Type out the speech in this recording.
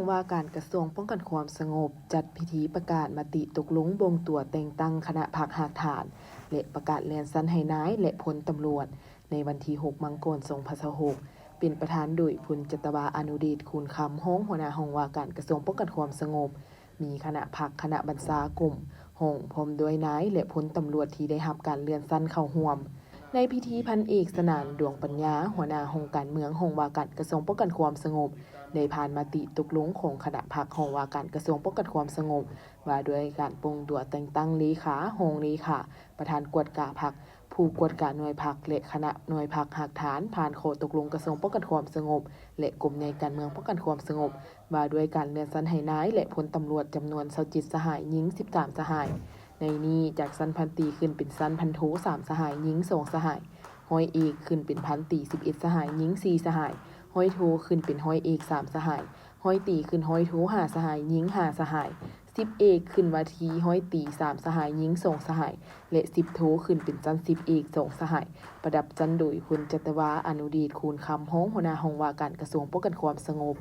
ວ່າການກະຊວງປ້ອງກັນຄວາມສະຫງົບ ຈັດພິທີປະກາດມະຕິຕົກລົງບົ່ງຕົວແຕ່ງຕັ້ງຄະນະພັກຮາກຖານ ແລະ ປະກາດເລື່ອນຊັ້ນໃຫ້ນາຍ ແລະ ພົນຕຳຫຼວດ ໃນວັນທີຫົກ ມັງກອນ ສອງພັນຊາວຫົກ ເປັນປະທານໂດຍ ພົນຈັດຕະວາ ອະນຸເດດ ຄູນຄຳ ຮອງຫົວໜ້າຫ້ອງວ່າການກະຊວງປ້ອງກັນຄວາມສະຫງົບ, ມີຄະນະພັກ, ຄະນະບັນຊາກົມ, ຫ້ອງ ພ້ອມດ້ວຍນາຍ ແລະ ພົນຕຳຫຼວດທີ່ໄດ້ຮັບການເລື່ອນຊັ້ນເຂົ້າຮ່ວມ. ໃນພິທີ ພັນເອກ ສະໜານ ດວງປັນຍາ ຫົວໜ້າຫ້ອງການເມືອງ ຫ້ອງວ່າການກະຊວງປ້ອງກັນຄວາມສະຫງົບ ໄດ້ຜ່ານມະຕິຕົກລົງຂອງຄະນະພັກ ຫ້ອງວ່າການກະຊວງປ້ອງກັນຄວາມສະຫງົບ ວ່າດ້ວຍການບົ່ງຕົວແຕ່ງຕັ້ງເລຂາ, ຮອງເລຂາ, ປະທານກວດກາພັກ, ຜູ້ກວດກາໜ່ວຍພັກ ແລະ ຄະນະໜ່ວຍພັກຮາກຖານ ຜ່ານຂໍ້ຕົກລົງກະຊວງປ້ອງກັນຄວາມສະຫງົບ ແລະ ກົມໃຫຍ່ການເມືອງປ້ອງກັນຄວາມສະຫງົບ ວ່າດ້ວຍການເລື່ອນຊັ້ນໃຫ້ນາຍ ແລະ ພົນຕຳຫຼວດ ຈຳນວນ ຊາວເຈັດ ສະຫາຍ, ຍິງ ສິບສາມ ສະຫາຍ. ໃນນີ້ ຈາກຊັ້ນພັນຕີຂຶ້ນເປັນຊັ້ນພັນໂທ ສາມ ສະຫາຍ, ຍິງ ສອງ ສະຫາຍ, ຮ້ອຍເອກຂຶ້ນເປັນພັນຕີ ສິບເອັດ ສະຫາຍ, ຍິງ ສີ່ ສະຫາຍ, ຮ້ອຍໂທຂຶ້ນເປັນຮ້ອຍເອກ ສາມ ສະຫາຍ, ຮ້ອຍຕີຂຶ້ນຮ້ອຍໂທ ຫ້າ ສະຫາຍ, ຍິງ ຫ້າ ສະຫາຍ, ສິບເອກຂຶ້ນວ່າທີ່ຮ້ອຍຕີ ສາມ ສະຫາຍ, ຍິງ ສອງ ສະຫາຍ ແລະ ສິບໂທຂຶ້ນເປັນຊັ້ນສິບເອກ ສອງ ສະຫາຍ. ປະດັບຊັ້ນໂດຍ ພົນຈັດຕະວາ ອະນຸເດດ ຄູນຄຳ ຮອງຫົວໜ້າຫ້ອງວ່າການກະຊວງປ້ອງກັນຄວາມສະຫງົບ.